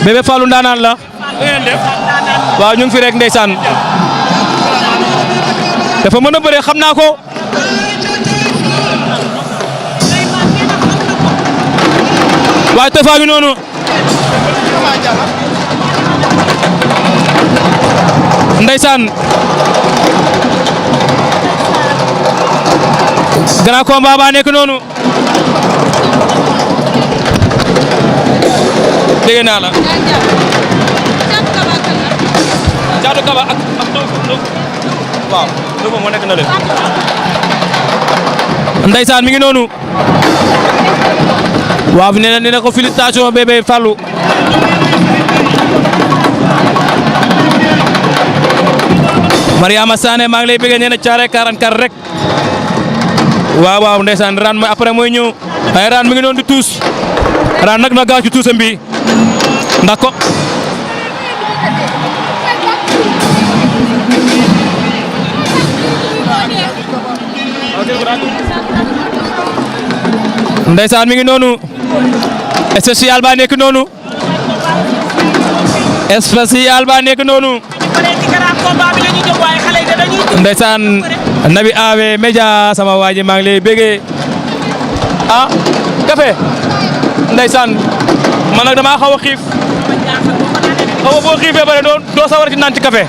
Bébé Fallou ndaanaan la waaw ñu ngi fi rek ndeysaan dafa mën a bëre xam naa ko waaye teuwfa bi noonu ndeysaan grand combat ba nekk noonu dégg naa la Thiatou Kaba ak waaw teuwfa moo nekk na leen ndeysaan mi ngi noonu waaw nee na ko félicitation bébé Fallou Mariama Sané maa ngi lay bëgg nee na caare 44 rek waaw ndeysaan ran mooy après mooy ñëw ay ran mi ngi noonu di tuus ran nag na gaaw ci tuusam bi ndax ko ndeysaan mi ngi noonu spécial ba nekk noonu spécial ba nekk noonu ndeysaan nabi ave média sama waaji maa ngi lay bëggee ah café ndeysaan man nag dama xaw a xiif xaw a boo xiifee bare doo sawar ci naan ci café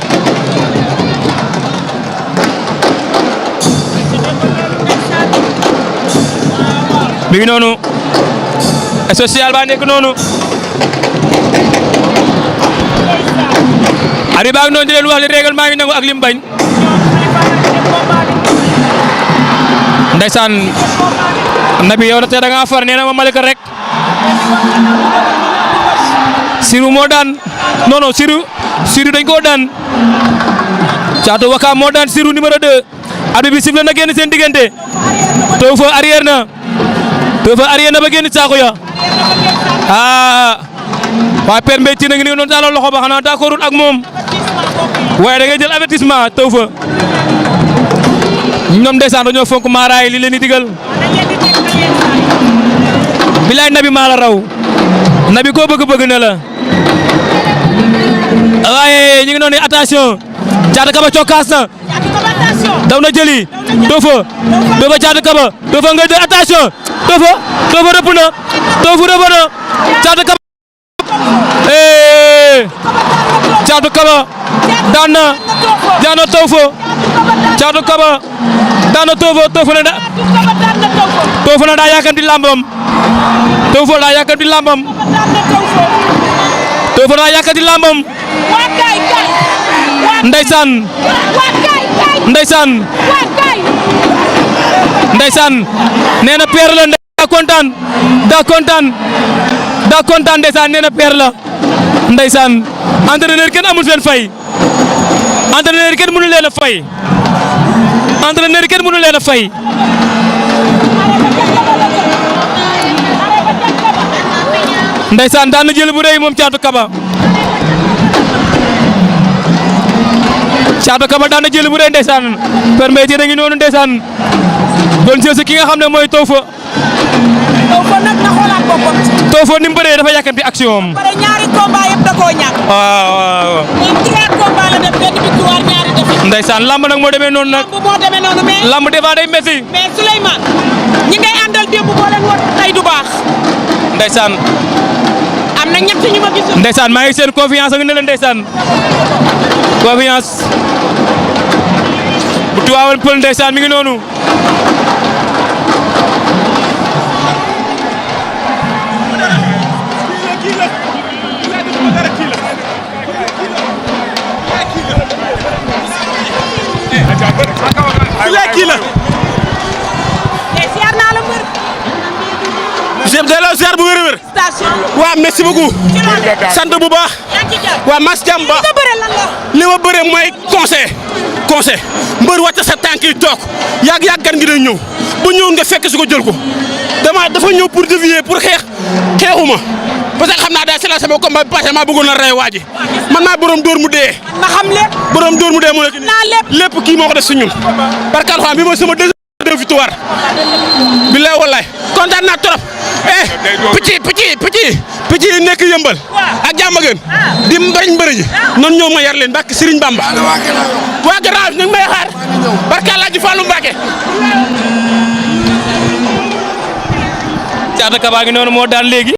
mi ngi noonu spécial ba nekk noonu ari baag noonu di leen wax li règlement ngi nangu ak lim bañ ndeysaan nabi yow da te da nga far nee na ma malika rek siru moo daan non siru dañ koo daan Thiatou Wakaam moo daan siru numéro 2 arbitre bi sifflé na génn seen diggante teuwfa arrière na ba génn saako ya waa Père Mbaye Tine ngi noonu taalal loxo ba xanaa d'accordul ak moom waaye da ngay jël avertissement teuwfa ñoom ndeysaan dañoo fonk maaraay li leen di digal bilaay nabi maa la raw nabi koo bëgg na la waaye ñu ngi noonu attention Thiatou Kaba cokkaas na daw na jëli teuwfa Thiatou Kaba teuwfa nga jël attention teuwfa rëpp na Thiatou Kaba Thiatou Kaba daan na teuwfa Thiatou Kaba daan na teuwfa teuwfa na daa yàkkamti lambam teuwfa daa yàkkamti lambam ndeysaan nee na père la daa kontaan ndeysaan nee na père la ndeysaan entraîneur kenn amul seen fay entraîneur kenn mënu leen a fay ndeysaan daan na jël bu rëy moom Thiatou Kaba daan na jël bu rëy ndeysaan permettre ngi noonu ndeysaan doon jël si ki nga xam ne mooy teuwfa nag na xoolaat boppam teuwfa ni mu bëree dafa yàkkamti action am bare ñaari combat yëpp da koo ñàkk waaw moom 3 combat la def benn victoire ñaari défaite ndeysaan lamb nag moo demee noonu mais lamb des fois day métti mais Souleymane ñi ngay àndal démb boo leen woon tey du baax ndeysaan am na ñett ñu ma gis ndeysaan maa ngi seen confiance ak ne leen ndeysaan confiance bu tuwaawoon pël ndeysaan mi ngi noonu ziar bu wér a wér. waaw merci beaucoup. sant bu baax. waaw mas jàmm baax. li ma bëree mooy conseil mbër wàcc sa tànk yi toog yàgg gan gi day ñëw bu ñëw nga fekk su ko jël ko dafa ñëw pour dévier pour xeexuma parce que xam naa daal c'est la sama combat bi passé maa bëggoon a rey waa ji man maa borom dóor mu dee. ma xam lépp borom dóor mu dee moo nekk nii lépp kii moo ko def si ñun. par contre bi mooy sama deuxième ma victoire billaay wallaay kontaan naa trop picc yi nekk yëmbal ak jàmm gën di mbëri ji noonu ñoo ma yar leen barke Serigne Bamba waa Garaaw ñu ngi may xaar barke Alaaji Fallu Mbàkke Thiatou Kaba ngi noonu moo daan léegi